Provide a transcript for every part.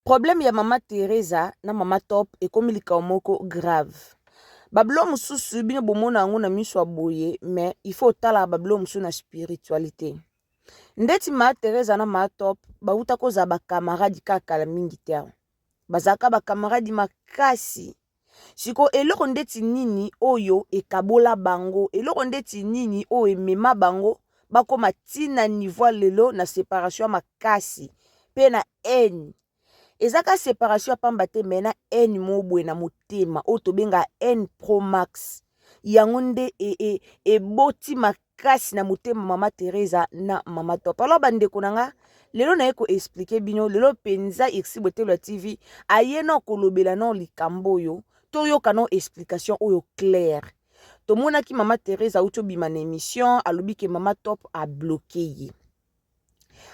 Problème ya mama Theresa na mama Top ekomi likambo moko grave. Babilo mosusu bino bomona yango na miso ya boye, mais il faut otala babilo mosusu na spiritualité. Ndeti ma Theresa na ma Top bauta kozala ba camarade kaka kala mingi te awa. Bazalaka ba camarade makasi. Siko eloko ndeti nini oyo ekabola bango, eloko ndeti nini oyo emema bango bakoma ti na niveau ya lelo na separation ya makasi pe na haine. Eza ka separation ya pamba te mais na haine moko boye na motema oyo tobengaka haine pro max. Yango nde eboti makasi na motema mama Theresa na mama Top. Alors bandeko na nga, lelo naye ko expliquer bino, lelo penza Irsi Botelwa TV aye na kolobela na likambo oyo, toyoka na explication oyo claire. Tomonaki mama Theresa auti obima na émission, alobi ke mama Top a bloqué ye.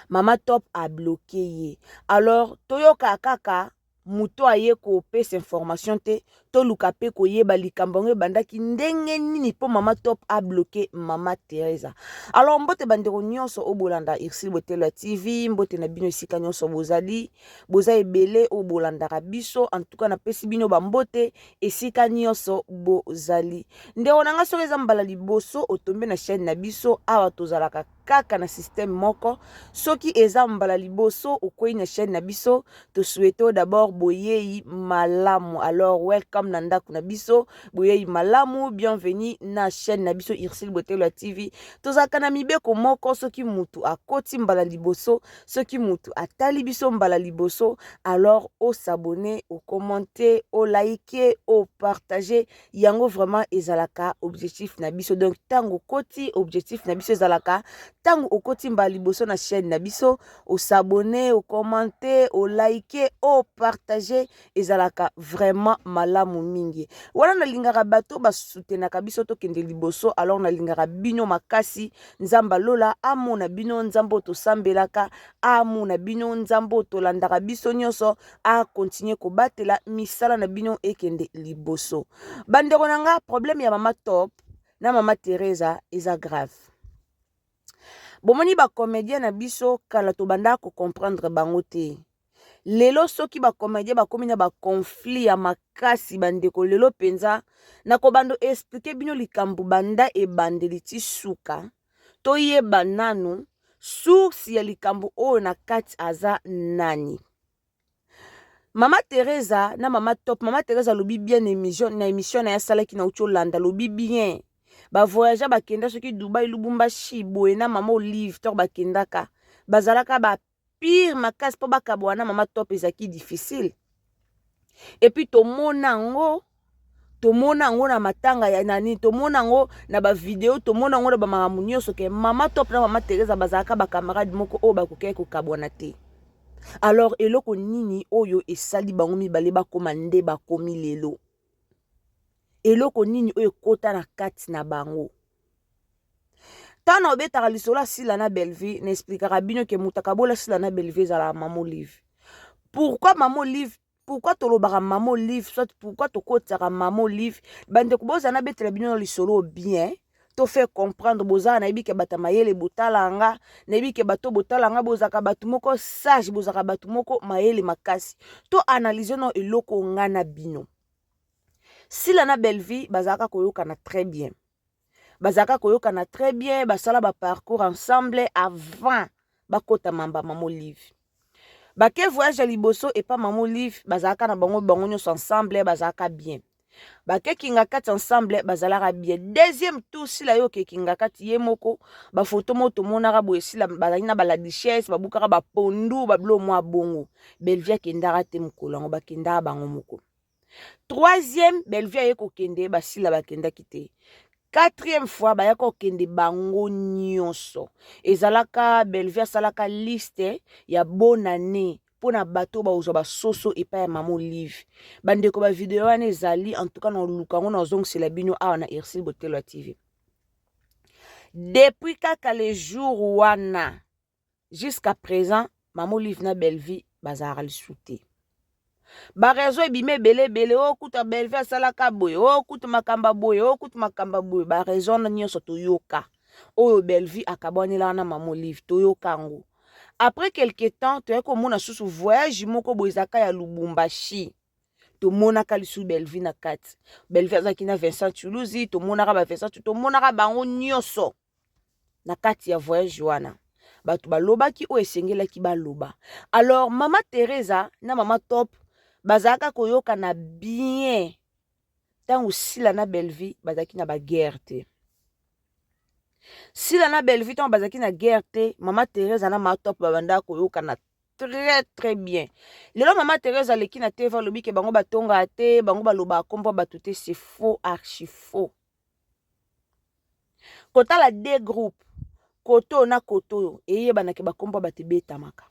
Mama Top a bloqué ye. Alors toyoka kaka moto aye kopesa information te, toluka pe koyeba likambo yango ebandaki ndenge nini po mama Top a bloqué mama Theresa. Alors mbote bandeko nyonso oyo bolanda Ursule Botelwa TV, mbote na bino esika nyonso bozali, boza ebele oyo bolandaka biso, en tout cas napesi bino ba mbote esika nyonso bozali. Ndeko na nga, soki eza mbala liboso otombe na chaîne na biso, awa tozalaka kaka na système moko. Soki eza mbala liboso okwei na chaîne na biso, tosouhaite d'abord boyei malamu. Alors welcome na ndako na biso, boyei malamu, bienvenue na chaîne na biso Ursule Botelwa TV. Tozalaka na mibeko moko, soki mutu akoti mbala liboso, soki mutu atali biso mbala liboso, alors o s'abonner, o commenter, o liker, o partager. Yango vraiment ezalaka objectif na biso. Donc tango okoti, objectif na biso ezalaka tango okoti mbala liboso na chaîne na biso, o s'abonner, o commenter, o liker, o partager, ezalaka vraiment malamu mingi. Wana nalingaka bato basoutenaka biso tokende liboso, alors nalingaka bino makasi. Nzambe alola amona bino, Nzambe oyo tosambelaka amona bino, Nzambe oyo tolandaka biso nyonso a continuer kobatela misala na bino ekende liboso. Bandeko na nga, problème ya mama Top na mama Theresa eza grave. Bomoni ba comédien na biso kala tobanda ko comprendre bango te. Lelo soki ba comédien bakomi na ba conflit ya makasi, bandeko, lelo penza nakobanda expliquer bino likambo banda ebandeli ti suka, toyeba nanu source ya likambo oyo na kati aza nani. Mama Theresa na mama Top, mama Theresa alobi bien émission, na émission na ye asalaki na uti olanda, alobi bien ba voyageur bakenda soki Dubai, Lubumbashi boye na mama Olive, to bakendaka bazalaka ba pire makasi mpo bakabwana na mama Top ezalaki difficile. Et puis tomona yango na matanga ya nani, tomona yango na ba vidéo, tomona yango na bamakambo nyonso ke mama Top na mama Theresa bazalaka ba camarade moko oyo bakokaki kokabwana te. Alors eloko nini oyo esali bango mibale bakóma nde bakomi lelo? Eloko nini oyo ekota na kati na bango? Ntango obetaka lisolo asila na Bellevue, na expliquaka bino ke moto akabola Sila na Bellevue ezalaka mama Olive. Pourquoi mama Olive? Pourquoi tolobaka mama Olive? Soit pourquoi tokotisaka mama Olive? Bandeko, bozala nabetela bino na lisolo bien to faire comprendre. Bozala, nayebi ke bato ya mayele botala nga, nayebi ke bato botala nga bozalaka bato moko sage, bozalaka bato moko mayele makasi. To analyse no eloko nga na bino. Sila na Bellevue bazalaka koyokana très bien, bazalaka koyokana très bien, basala ba parcours ensemble avant bakota mamba mama Olive. Bake voyage ya liboso epa mama Olive, bazalaka na bango bango nyonso ensemble, bazalaka bien. Bake Kingakati ensemble, bazalaka bien. Deuxième tour, Sila yo oke Kingakati ye moko, bafoto moko tomonaka boye, Sila bazalaki na bala duchesse, babukaka bapondu, babilo mwa bongo. Bellevue akendaka te mokolo yango, bakendaka bango moko. Troisième, Bellevue aye kokende, basila bakendaki te. Quatrième fois, bayaka kokende bango nyonso. Ezalaka Bellevue asalaka liste ya bonne année mpona bato bakozwa basoso epai ya mama Olive. Bandeko, ba vidéo wana ezali, en tout cas na oluka yango, na ozongisela bino awa na Ursule Botelwa TV. Depuis kaka le jour wana jusqu'à présent, mama Olive na Bellevue bazalaka lisusu te. Ba raison ebima ebele ebele: oyo kuta Bellevue asalaka boye, oyo kuta makambo boye, oyo kuta makambo boye. Ba raison na nyonso toyoka oyo Bellevue akabwanelaka na mama Olive, toyoka yango. Après quelque temps, toyaki komona susu voyage moko boye ezalaka ya Lubumbashi. Tomonaka lisusu Bellevue na kati. Bellevue azalaki na Vincent Tuluzi, tomonaka ba Vincent, tomonaka bango nyonso na kati ya voyage wana. Bato balobaki oyo esengelaki baloba. Alors mama Teresa na mama Top bazalaka koyokana bien ntango Sila na Bellevue bazalaki na baguerre te. Sila na Bellevue ntango bazalaki na guerre te, mama Teresa na mama Top babandaka koyokana très très bien. Lelo mama Teresa aleki na TV, alobi ke bango batongaka te, bango balobaka kombo bato te. C'est faux, archi faux. Kotala deux groupes, koto na koto oyo, eyebanake bakombo bato ebetamaka,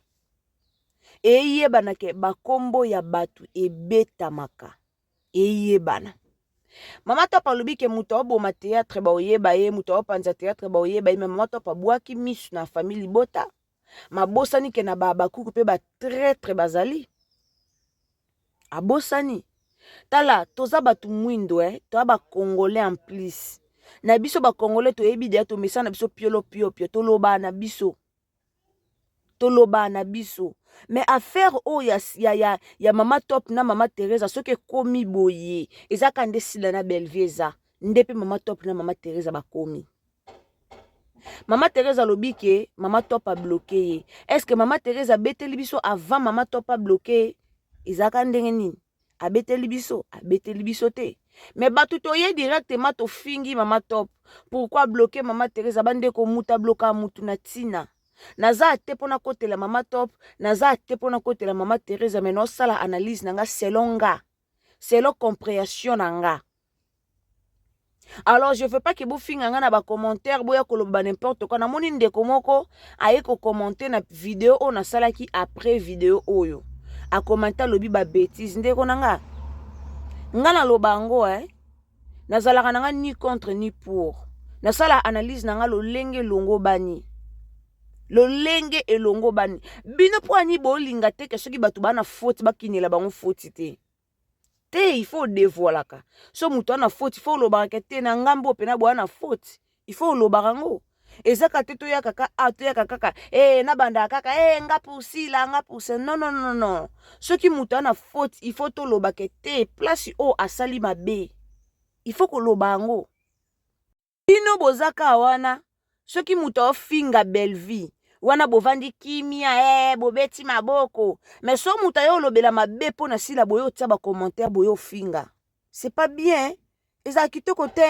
eyebanake bakombo ya bato ebetamaka, eyebana. Mama Top alobi ke moto aoboma théâtre baoyeba ye, moto aopanza théâtre baoyeba ye. Me mama Top abwaki misu na famille libota, mabosani ke na babakuku mpe batraître bazali. Abosani. Tala, toza bato mwindo, eh? Toza bacongolais. En plus na biso bacongolais, toyebi deya, tomesana na biso piolo piopio, tolobaa na biso, tolobaa na biso. Mais affaire oyo ya mama Top na mama Teresa, soki ekomi boye, eza kaka nde Sila na Bellevue, eza nde mpe mama Top na mama Teresa bakomi. Mama Teresa alobi ke mama Top abloquer ye. Est ce que mama Teresa abeteli biso avant mama Top abloquer ye? Ezalaka ndenge nini? Abeteli biso, abeteli biso te? Me bato toye directement, tofingi mama Top. Pourquoi bloquer mama Teresa? Bandeko, mutu ablokaka mutu na ntina. Naza te mpona kotela mama Top, naza te mpona kotela mama Teresa, me naosala analyse na nga selon nga, selon compréhension na nga. Alors je veux pas ke bofinga nga na bacommentaire, boya koloba n'importe quoi. Namoni ndeko moko aye kocommenter na video oyo nasalaki. Après video oyo acommenter, alobi babêtises. Ndeko na nga, nga naloba yango, eh? Nazalaka na nga ni contre ni pour. Nasala analyse na nga lolenge elongo bani, lolenge elongo bani. Bino mpo ani bolinga te ke soki bato baa na faute, bakinela bango faute te? Te, il faut odévoilaka. So moto ana faute, il faut olobaka ke te, na ngambo mpena boya na faute, il faut olobaka yango. Eza kaka te toyaka kaka a toyaka kaka e nabandaka kaka e nga pour Sila, nga pour se. Non, non, non, non. Soki moto ana faute, il faut tolobaka te place oyo asali mabe, il faut koloba yango. Bino boza kaka wana, soki moto aofinga Bellevue wana, bovandi kimia, bobeti maboko. Mais so moto aye olobela mabe mpo na Sila, boye otia bacommentaire, boye ofinga. C'est pas bien, ezala kitoko te,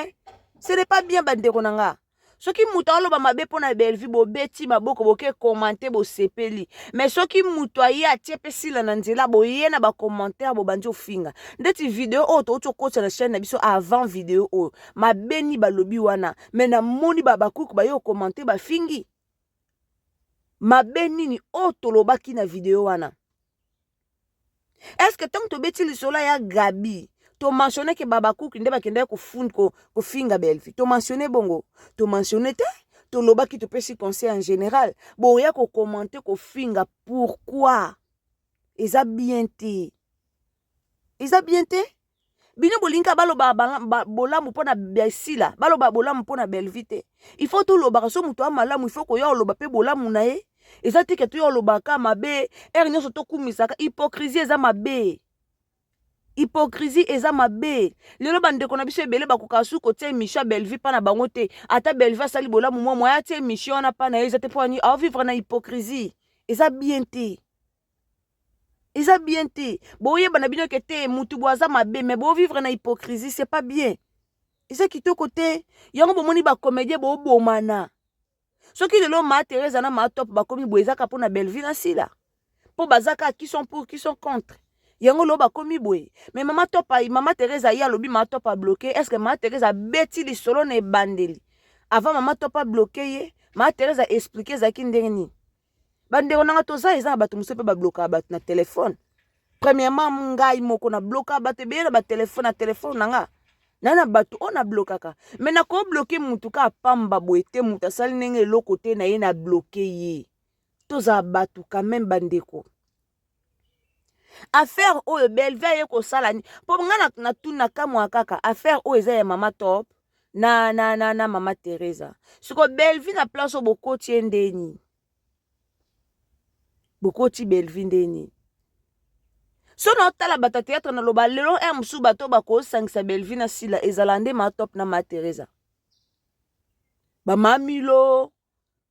ce n'est pas bien. Bandeko na nga, soki moto aloba mabe mpo na Bellevue, bobeti maboko, boke commenter, bosepeli. Mais soki moto aye atie mpe Sila na nzela, boye na bacommentaire, bobandi ofinga. Ndeti video oyo touti okotisa na chaîne na biso, avant video oyo, mabeni balobi wana, me namoni babakuku baye ocommenter, bafingi. Mabe nini oyo tolobaki na video wana? Est ce que ntango tobeti lisolo ya Gabi, tomentionner ke babakuki nde bakendaki kofinga Bellevue? Tomentionner bongo? Tomentionner te. Tolobaki, topesi conseil en général. Boya kocommenter, kofinga, pourquoi? Eza bien te, eza bien te. Bino bolingi baloba bolamu mpo na Besila, baloba bolamu mpo na Bellevue te. Il faut tolobaka. So moto ya malamu, il faut koya oloba mpe bolamu na ye. Eza te ke toya olobaka mabe ere nyonso, tokumisaka. Hypocrisie eza mabe, hypocrisie eza mabe. Lelo bandeko na biso ebele bakokaka su kotia émission ya Bellevue mpa na bango te. Ata Bellevue asali bolamu mwa moya, atia émission wana mpa na ye eza te. Mpo ani aovivre na hypocrisie? Eza bien te, eza bien te. Boyeba na bino ke te, mutu bo aza mabe, mais bovivre na hypocrisie, c'est pas bien, eza kitoko te. Yango bomoni bacomédien bobomana. Soki lelo ma Teresa na ma Top bakomi boye, ezaka mpona Bellevue na Sila, mpo baza kaka qui sont pour, qui sont contre. Yango lelo bakomi boye. Mais mama Top, mama Teresa ye alobi ma Top abloquer. Est ce que mama Teresa abeti lisolo na ebandeli avant mama Top abloquer ye? Mama Teresa expliquer ezalaki ndenge nini? Bandeko nanga, toza, eza na bato mosusu mpe bablokaka bato na telefone. Premièrement, ngai moko nablokaka bato ebele na batelefone. Na telefone na nga na bato oyo nablokaka. Me nakobloquer mutu kaka pamba boye te. Moto asali ndenge eloko te na ye, na bloquer ye. Tozala bato quand même, bandeko. Affaire oyo Bellevue aye kosala ni mpo nga natuna kamwa kaka. Affaire oyo eza ya mama Top na mama Teresa. Siko Bellevue na place oyo bokoti ye ndeni? Bokoti Bellevue nde nini? So na otala bato ya théâtre na loba lelo heure mosusu bato bakosangisa Bellevue na Sila ezala nde ma top na ma Teresa. Ba mamilo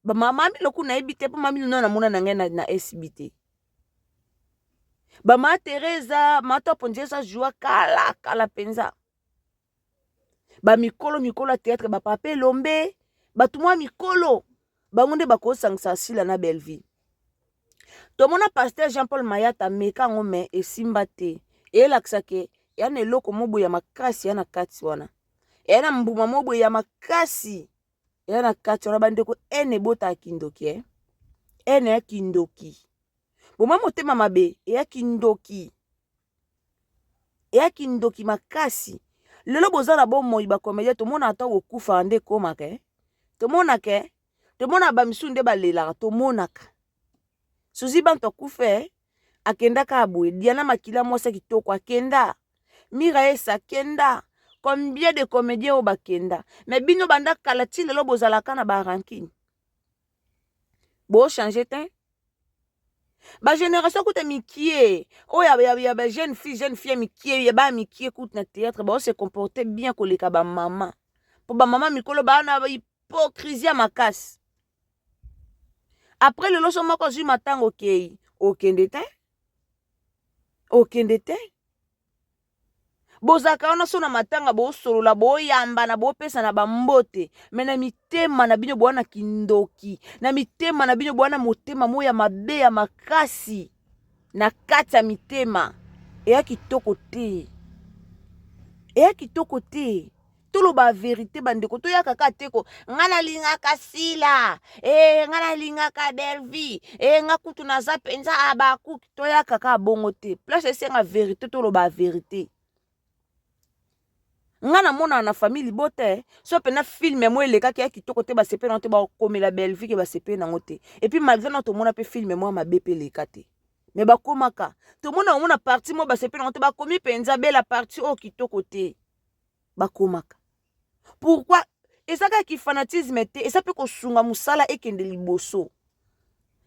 ba mama milo kuna nayebi te mpo mamilo nano namona na ngai na, na SB te. Ba ma Teresa ma top nje eza joua kala kala mpenza. Ba mikolo mikolo ya théâtre ba papa Elombe bato mwa mikolo bango nde bakosangisa Sila na Bellevue. Tomona pasteur Jean Paul Mayata ameka yango me esimba te. Eyelakisa ke eya na eloko moko boye ya makasi ya na kati wana, eya na mbuma moko boye ya makasi eya na kati wana. Bandeko, ene ebotaka kindoki eh? Ene ya kindoki, boma motema mabe eya kindoki, eya kindoki makasi. Lelo boza na bomoi bacomédien, tomona ata kokufaka nde ekomaka eh? Tomonaka eh? Tomonaka bamisusu nde balelaka, tomonaka Suzi Bantu akufa eh? Akenda kaka boye. Diana Makila mwasi ya kitoko akenda, Mira Esa akenda, combien de comédiens oyo bakenda. Mais bino banda kala ti lelo bozalaka na barankine, bochange te. Bagénération kuta mikie oyo ya bajeune fille, jeune fille ya mikie, ya baya mikie kuta na théâtre bao se comporte bien koleka bamama, mpo bamama mikolo baa na hypocrisie ya makasi. Après lelo so moko azwi matango, okei, okende te, okende te. Bozalaka wana so na matanga, bosolola, boyambana, bopesana bambote, me na mitema na bino boa na kindoki, na mitema na bino boa na motema moko ya mabe ya makasi na kati ya mitema. Eya kitoko te, eya kitoko te. Toloba vérité, bandeko, toyaka kaka te ko nga nalingaka Sila e, nga nalingaka Bellevue e, nga kutu naza mpenza abakuki. Toyaka kaka bongo te. Place esenga vérité, toloba vérité. Nga namonaka na famille libota so mpena film mo elekaki ya kitoko te, basepe nango te, bakomela Bellevue ke basepe nango te. Et puis malgré na tomona mpe film mo ya mabe mpe eleka te, me bakomaka, tomona yango na partie mo basepe nango te, bakomi mpenza bela partie oyo kitoko te, bakomaka. Pourquoi? Eza kaka fanatisme te, eza mpe kosunga mosala ekende liboso.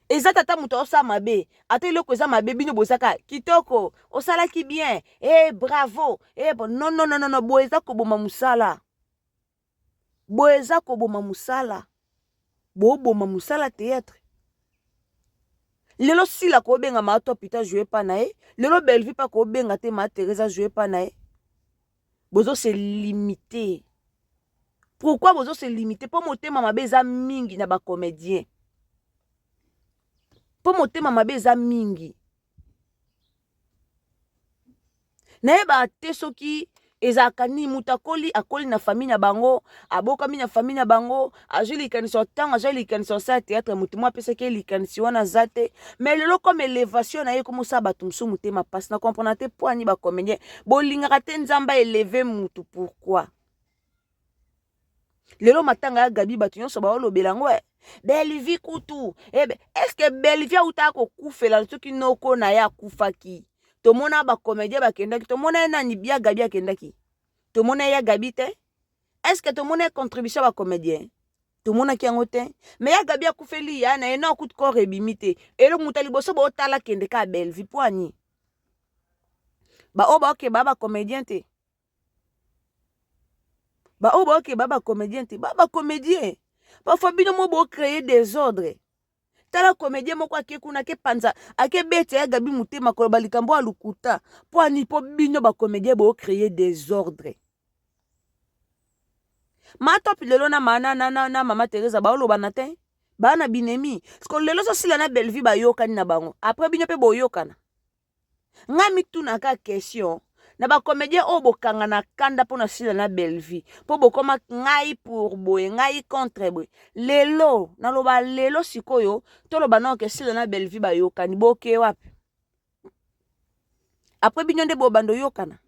Eza tata moto aosala mabe, ata eloko eza mabe, bino bozaka kitoko, osalaki bien e, bravo e, bon. Non, non, non, non, boye eza koboma mosala, boye eza koboma mosala, boboma mosala théâtre. Lelo Sila kobenga ma to pita joue pa na ye, lelo Bellevue mpe kobenga te ma Teresa joue pa na ye. Bozo se limiter. Pourquoi bozo se limiter? Mpo motema mabe eza mingi na bacomédien, mpo motema mabe eza mingi. Nayebaka te soki ezalaka nini. Moto akoli, akoli na famille na bango, abokami na famille na bango, azwi likanisi. Ntango azwi likanisi osala théâtre, motu mo apesaki ye likanisi wana aza te. Mais lelo comme élévation na ye komosala bato mosusu motema mpasi. Na comprendre te mpo ani bacomédien bolingaka te Nzambe aélever mutu. Pourquoi lelo matanga ya Gabi, bato nyonso baolobela yango e Bellevue kutu ebe? Est-ce Bellevue autaka kokufela soki noko na ye akufaki? Tomona bacomédien bakendaki, tomona ye nani ya Gabi akendaki, tomona ye ya Gabi te. Est-ce tomona ye contribution ya bacomédien? Tomonaki yango te. Me ya Gabi akufeli ya na ye na akuti corps ebimi te. Eloko moto ya liboso bootala kende ka Bellevue. Mpo ani baoyo baoke baa bacomédien te, baoyo baoke baa bacomédien te, baa bacomédien. Parfois bino mo bocréer désordre. Tala comédien moko ake kuna, ake panza, ake beta ya Gabi motema, koloba likambo ya lokuta. Mpo ani? Mpo bino bacomédien bocréer désordre. Matopi lelo na, na, na, na, na mama Teresa baolobana te, baa na binemi. Siko lelo sosila na Bellevue bayokani na bango, après bino mpe boyokana. Ngai mitunaka question na bacomédien oyo bokanga na kanda mpo na Sila na Bellevue, mpo bokoma ngai pour boye, ngai contre boye. Lelo naloba, lelo sikoyo toloba noke Sila na Bellevue bayokani, boke wapi? Après bino nde bobanda oyokana,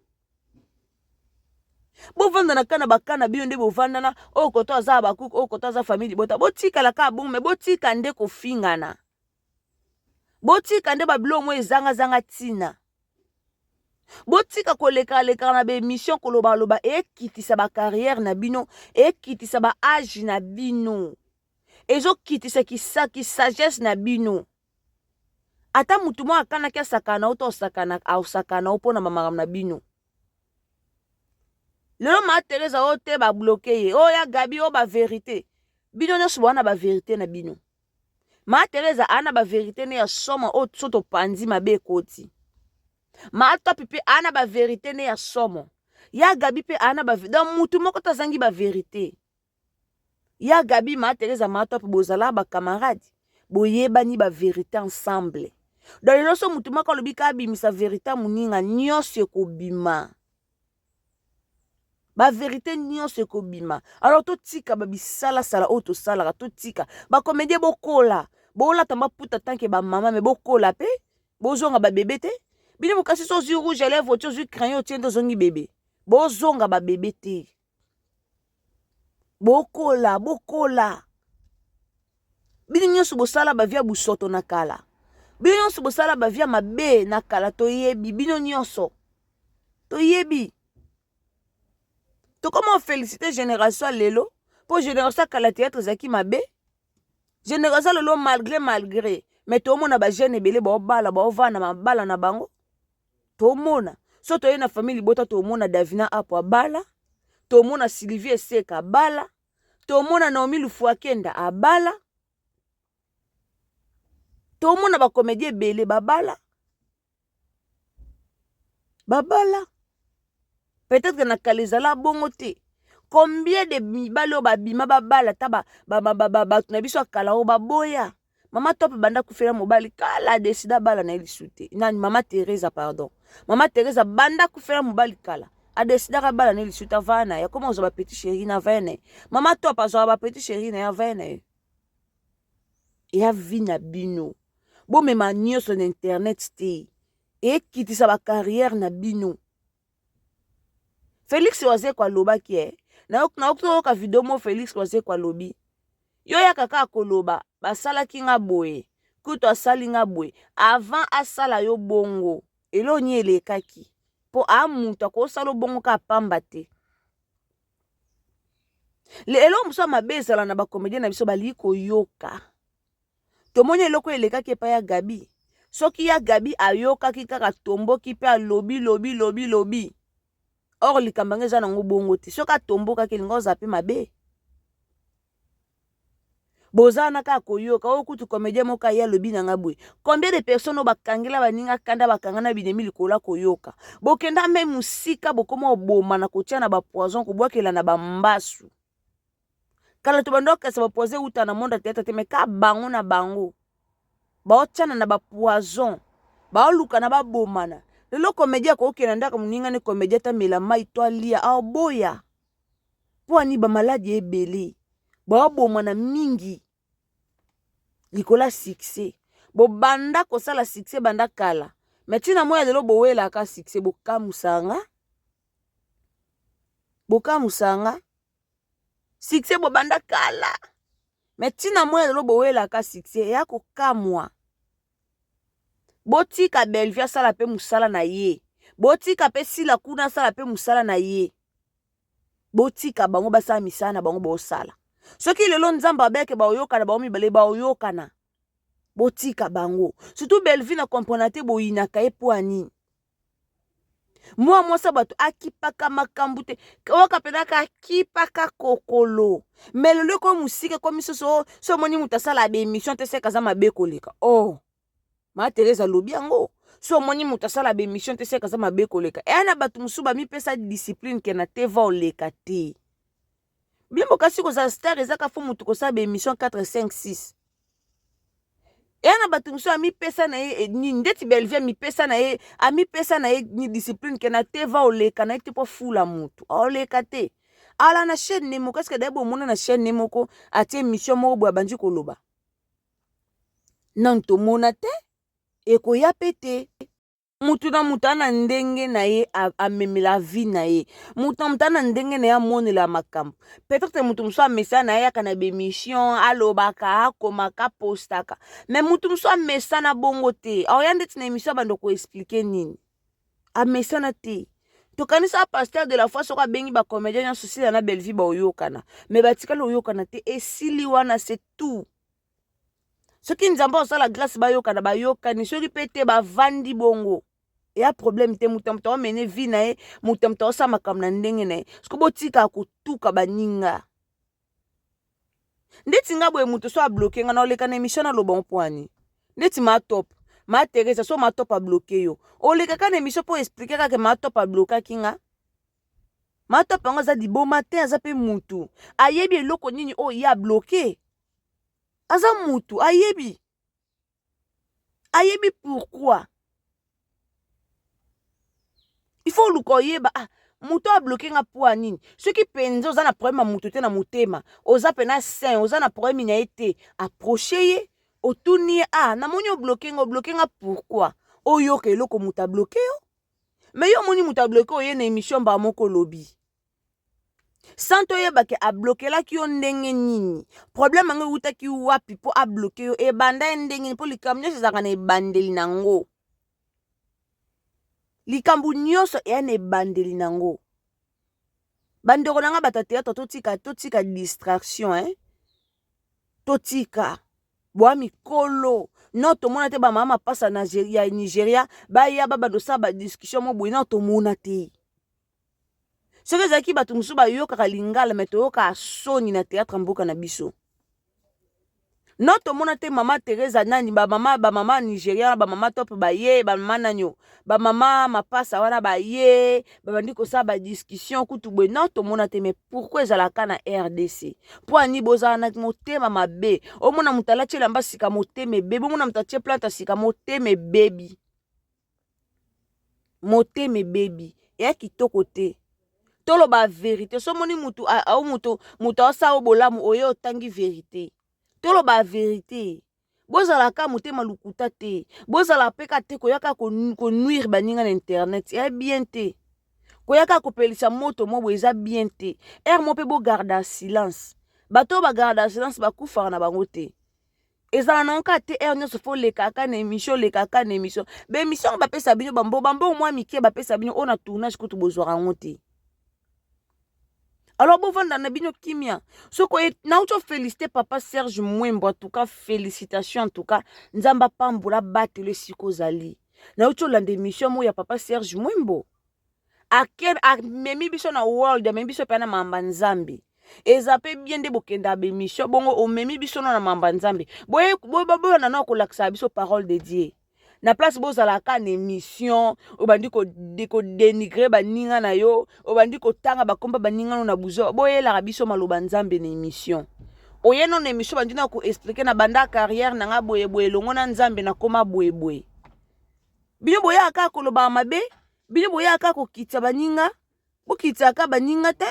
bovanda na kana bakana, bino nde bovandana. Oyo koto aza bakuku, oyo koto aza famille libota, botikala kaka bongo. Me botika nde kofingana, botika nde babiloko mo ezangazanga ntina, botika kolekalekaka na baémission, kolobaloba ekitisa bacarrière na bino, ekitisa baage na bino, ezokitisa kisaki sagesse na bino. Ata mutu moko akanaki asakana na yo to osakana osakana na yo mpo na bamakambo na bino. Lelo ma Teresa oyo te ba bloquer ye. Oyo ya Gabi oyo ba verite. Bino nyonso boa na ba verite na bino. Ma Teresa a na ba verite ne ya somo oyo so topanzi mabe ekoti. Ma Top pe a na ba verite ne ya somo. Ya Gabi pe a na ba donc mutu moko te azangi ba verite. Ya Gabi, ma Teresa, ma Top bozala ba camarade. Boyebani ba verite ensemble. Donc lelo so mutu moko alobi ka abimisa verite moninga nyonso ekobima. Ba verite nyonso ekobima. Alors totika ba bisalasala oyo tosalaka, totika. Ba comédien bokola. Bolata maputa tant que ba mama mais bokola pe. Bozonga ba bebe te. Bino bokasi so ozwi rouge à lèvres, otie ozwi crayon otie nde ozongi bebe. Bozonga ba bebe te. Bokola, bokola. Bino nyonso bosala ba vie ya busoto na kala. Bino nyonso bosala ba vie ya mabe na kala toyebi bino nyonso. Toyebi. Tokoma féliciter génération ya lelo mpo génération ya kala théâtre ezalaki mabe. Génération lelo malgré malgré mais tomona ba jeune ebele baobala baovanda mabala na bango. Tomona so toye na famille libota tomona Davina Apo abala, tomona Sylvie Eseka abala, tomona Naomi Lufuakenda abala, tomona ba comédien ebele babala babala. Peut-être na kala ezala bongo te. Combien de mibali oyo babima babala ata bato na biso ya kala oyo baboya. Mama Top banda kufela mobali kala desida abala na ye lisu te. Nani mama Teresa pardon. Mama Teresa banda kufela mobali kala adesidaka abala na ye lisu te avaya na ye akoma kozwa ba petit chéri na avaya na ye. Mama Top azwaka ba petit chéri na ye avaya na ye. Eya vie na bino. Bomema nyonso na internet te. Ekitisa ba carrière na bino. Felix Wazekwa alobaki eh. Nayoki toyoka video mo Felix Wazekwa alobi. Yo yaka kaka koloba basalaki nga boye. Kutu asali nga boye. Avant asala yo bongo. Eloko nini elekaki? Po a mutu akosala bongo kaka pamba te. Eloko mosusu ya mabe ezala na ba comédien na biso balingi koyoka. Tomoni eloko elekaki epai ya Gabi. Soki ya Gabi ayokaki kaka tomboki pe alobi lobi lobi lobi. Or likambo yango eza nango bongo te. Soki atombokaki elingi ozala pe mabe. Boza wana kaka koyoka oyo kutu comédien moko aye alobi na nga boye. Combien de personnes oyo bakangela baninga kanda bakanga na binemi likolo ya koyoka. Bokenda meme mosika bokoma oboma na kotia na ba poison kobwakela na ba mbasu. Kala tobanda okesa ba poison euta na monde ya théâtre te mais ka bango na bango baotiana na ba poison baoluka na babomana. Lelo comédien akokende ndako moninga ne comédien ata mela mai to alia aoboya mpo ani ba maladi ebele baobomana mingi likolo ya succès. Bobanda kosala succès banda kala mais ntina moya lelo bowelaka succès bokamusanga bokamusanga succès bobanda kala mais ntina moya lelo bowelaka succès eya kokamwa. Botika Bellevue asala pe mosala na ye, botika pe Sila kuna asala pe mosala na ye. Botika bango basala misala na bango bosala. Soki lelo Nzambe abeke baoyokana bango mibale baoyokana. Botika bango. Surtout Bellevue na comprendre te boyinaka ye po nini. Mwa mwasi bato akipaka makambo te. Oyoka mpenza ka akipaka kokolo. Mais lelo ekomi mosika ekomi soso so omoni moto asala ba émission te seka aza mabe koleka. Oh. Ma Therese alobi yango. So omoni moto asala ba émission te seka aza mabe koleka. Eya na bato mosusu bamipesa discipline ke na teva oleka te. Bino bokasi kozala star eza ka fo moto kosala ba émission 4 5 6. Eya na bato mosusu amipesa na ye nini ndeti Bellevue amipesa na ye amipesa na ye ni discipline ke na teva oleka na ye te po fula moto oleka te. Ala na chaîne ne moko est-ce que daye bomona na chaîne ne moko atie émission moko boye abandi koloba. Nanu tomona te ekoya pe te. Mutu na mutu ana ndenge na ye amemela vie na ye. Mutu na mutu ana ndenge na ye amonela makambo. Peut-être mutu mosusu amesana na ye ayaka na b'emission alobaka akomaka apostaka. Mais mutu mosusu amesana bongo te. Aoya ndeti na emission abanda ko expliquer nini. Amesana te. Tokanisa pasteur de la foi soki abengi ba comédien nyonso Sila na Bellevue baoyokana. Mais batikali oyokana te esili wana c'est tout. Soki Nzambe osala grâce, bayokana, bayokani. Soki mpe te, bavandi bongo, eya problème te. Moto ya moto aomene vie na ye, moto ya moto aosala makambo na ndenge na ye. Soki botika kotuka baninga ndeti nga boye, moto so abloquer nga, na oleka na émission naloba ngo mpo ndeti ma Top, ma Teresa. So ma Top abloquer yo, olekaka na émission mpo expliquer kaka ma Top ablokaki nga. Ma Top yango aza liboma te, aza mpe mutu, ayebi eloko nini oyo ye abloquer. Aza mutu, ayebi, ayebi pourquoi. Il faut oluka oyeba: ah, moto abloquer nga mpo ya nini? Soki mpenza oza na problème ya moto te na motema, oza mpena saint, oza na problème na ye te, approche ye, otuni ye: ah, namoni obloquer nga, obloquer nga pourquoi? Oyoka eloko moto abloquer yo. Mais yo omoni moto abloquer, oye na émission mbala moko, olobi sans toyeba ke ablokelaki yo ndenge nini, problème yango ewutaki wapi mpo abloquer yo, ebanda ye ndenge nini. Mpo likambo nyonso ezalaka na ebandeli nango, likambo nyonso eya na ebandeli nango. Bandeko na nga bato ya théâtre, totika, totika distraction, hein? Totika bwa mikolo. No tomona te bamama mapasa ya Nigeria baya babanda osala badiscussion mo boye. No tomona te. Soki ezalaki bato mosusu bayokaka lingala, me toyokaka soni na théâtre mboka na biso. No tomona te mama Teresa nani, bamama, bamama Nigeria wana, bamama Top baye, bamama nani o, bamama mapasa wana baye, babandi kosala badiscussion kutu boye. No tomona te. Mais pourquoi ezalaka na RDC? Mpo ani bozala na motema mabe? Omona moto alati elamba sika, motema ebebi. Omona moto atie plante sika, motema ebebi, motema ebebi. Eya kitoko te. Toloba vérité. So omoni mutu au mutu, moto aosala o bolamu, oye otangi vérité. Toloba vérité, bozalaka motema lokuta te, bozala mpe ka te koyaka konuire baninga na internet. Eya bien te. Koyaka kopelisa moto mo boye eza bien te. Ere mo mpe bogarder silence. Bato oyo bagarder silence bakufaka na bango te. Ezala nango kaka te heure nyonso faut olekaka na émission, olekaka na émission. Baémission yango bapesa bino bambongo mwa mike, bapesa bino oyo na tournage kutu bozwaka yango te. Alors bovanda na bino kimia. Soki nauti oféliciter papa Serge Mwembo, en tout cas félicitation, en tout cas Nzambe apambola, abatela esika ozali. Nauti olanda émission moko ya papa Serge Mwembo, amemi biso na world, amemi biso mpe na mamba Nzambe. Eza mpe bien nde bokendaka baémission bongo, omemi biso no na mamba Nzambe. Boyana na kolakisaka biso parole de Dieu na place bozalaka na émission, obandi kodénigrer baninga na yo, obandi kotanga bakomba baninga no na buzo. Boyelaka biso maloba Nzambe na émission. Oye no na émission, bandi na koexpliquer: na banda carrière na nga boyeboye, elongo na Nzambe nakóma boyeboye. Bino boyaka kaka kolobaka mabe, bino boyaka kaka kokitisa baninga. Bokitisaka baninga te,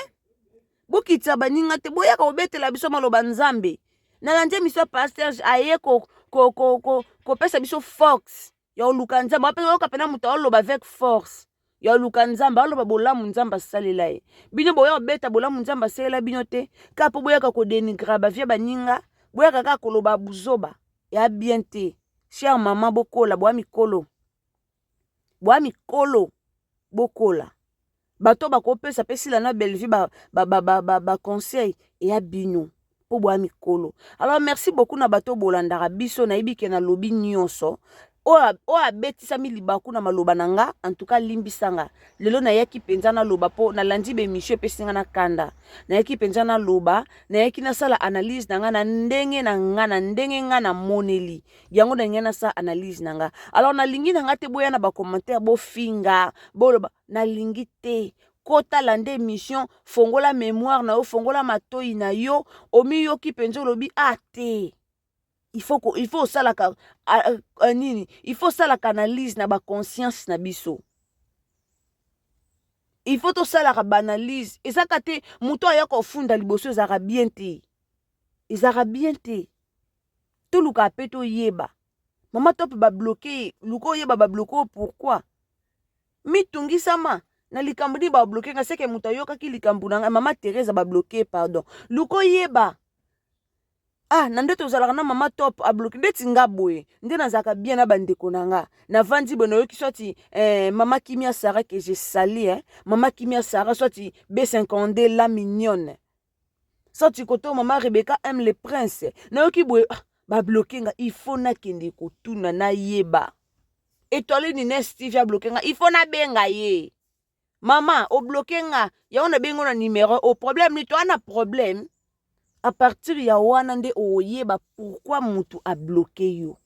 bokitisa baninga te, boyaka kobetela biso maloba Nzambe. Nalandi émission, pasteur aye kopesa ko, ko, ko, biso force ya koluka Nzambe. Oyoka mpena moto aoloba avec force ya koluka Nzambe, aloba bolamu Nzambe asalela ye. Bino boya kobeta bolamu Nzambe asalela bino te, kaka mpo boyaka kodénigrer bavie baninga, boyaka kaka koloba buzoba. Ya bien te. Cher mama, bokola, boya mikolo, boya mikolo, bokola. Bato bakopesa mpe Sila na Bellevue baconseil ba, ba, ba, ba eya bino mpo boya mikolo. Alors merci beaucoup na bato bolandaka biso. Nayebi ke nalobi nyonso oyo abetisami libaku na maloba na nga. En tout cas limbisanga. Lelo nayaki mpenza naloba mpo nalandi baémission, epesi nga na kanda. Nayaki mpenza naloba, nayaki nasala analyse na nga na ndenge na nga, na ndenge nga namoneli yango, na ngai nasala analyse na nga. Alors nalingi na nga te boya na bacommentaire, bofinga, boloba. Nalingi te. Kotala nde émission, fongola mémoire na yo, fongola matoi na yo. Omiyoki mpenza, olobi: a ah, te, il faut osalaka nini, il faut osalaka analyse na baconscience na biso. Il faut tosalaka baanalyse. Ezaka te moto aya kofunda liboso, ezalaka bien te, ezalaka bien te. Toluka mpe toyeba mama to mpe babloquer. Luka oyeba babloquer oyo pourquoi. Mitungisama na likambo nini babloquer nga. Seke moto ayokaki likambo na ngai, mama Therese babloquer, pardon. Luka oyeba: ah, na nde tozalaka na mama Top, abloquer. Ndeti nga boye nde nazalaka bien na bandeko na nga, navandi boye, nayoki swati mama Kimia Sara, que je salue, eh? Mama Kimia Sara, swati B52 la mignonne, swati koto mama Rebecca M le prince, nayoki boye: ah, Babloke nga, il faut nakende kotuna nayeba. Etoile nini Steve abloke nga, il faut nabenga ye. Mama, obloke nga, yango nabengi na numero o problème ni to ana problème. À partir ya wana nde oyeba pourquoi mutu abloke yo.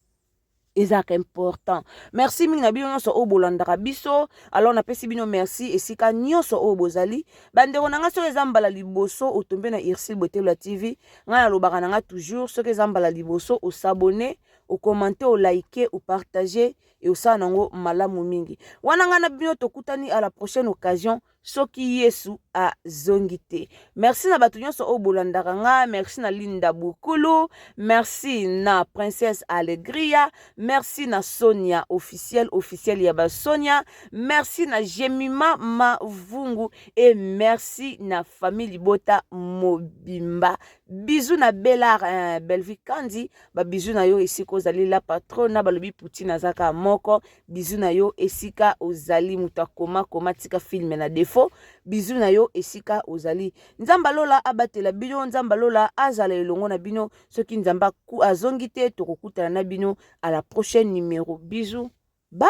Ezalaka important. Merci mingi na bino nyonso oyo bolandaka biso. Alors napesi bino merci esika nyonso oyo bozali. Bandeko na nga, soki eza mbala liboso otombe na Ursule Botelwa TV, ngai nalobaka na nga toujours, soki eza mbala liboso osabone, okomante, olike, opartage, e osala nango malamu mingi. Wana ngai na bino tokutani à la prochaine occasion, soki Yesu azongi te. Merci na bato nyonso oyo bolandaka nga. Merci na Linda Bukulu, merci na Princesse Allegria, merci na Sonia officiel, officiel ya basonia, merci na Jemima Mavungu et merci na famille Libota mobimba. Bisous na Belar, Bellevue Kandi, babizu na yo esika ozali, la patrona. Balobi Poutine azaka moko. Bizu na yo esika ozali, moto akoma koma tika filme na défaut. Bizu na yo esika ozali. Nzambe alola abatela bino, Nzambe alola azala elongo na bino. Soki Nzambe azongi te, tokokutana na bino à la prochaine numéro. Bisous, bye.